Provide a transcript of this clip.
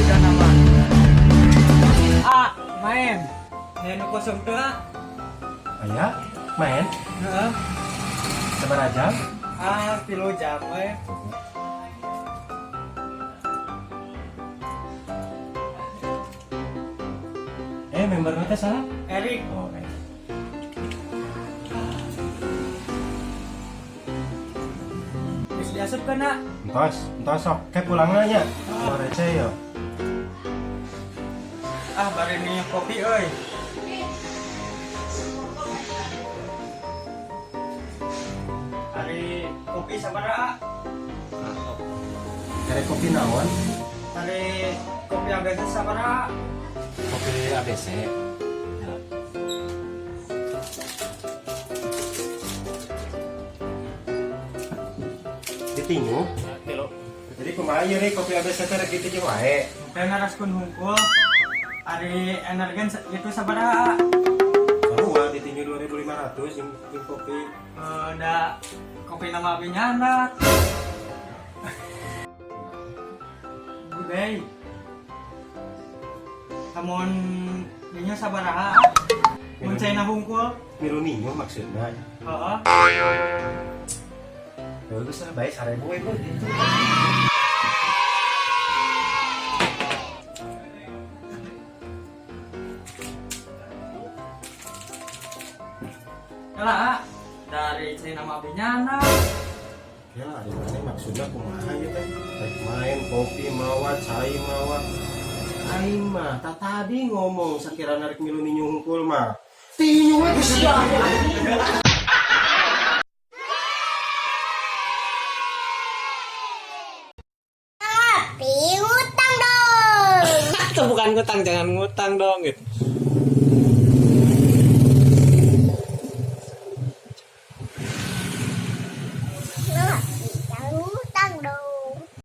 Sudah nama. Ah, main. Aya nu kosong teu, ah? Aya, main. Heeh. Sabaraha jam? Ah, 3 jam we. Eh, member teh saha? Erik. Oh, eh. Geus diasupkeun, ah. Entos, entos sok. Kayak pulang nya. Mau receh yo. Ah, bari minum kopi euy. Ari kopi sabaraha? Cari kopi naon? Ari kopi ABC sabaraha? Kopi ABC. Ya. Ditinju. Jadi kumaha ieu nih kopi ABC teh rek ditinju wae? Teh naraskun hungkul. Ari energen itu sabaraha? Sarua ditinju 2500 jeung kopi. Eh, da kopi nama abi nyandak. Budai. Lamun dinya sabaraha? Mun caina hungkul. Milu ninyo maksudna. Heeh. Bagus lah, baik 1000 we gitu. Lah, dari caina mah abi nyandak. Ya lah, di mana maksudnya kumaha ieu teh? Rek main kopi mawa, cai mawa. Aing mah tak tadi ngomong sakirana rek milu ninyu hungkul mah. Tinyu we geus sia. Tapi ngutang dong. Itu bukan ngutang, jangan ngutang dong gitu.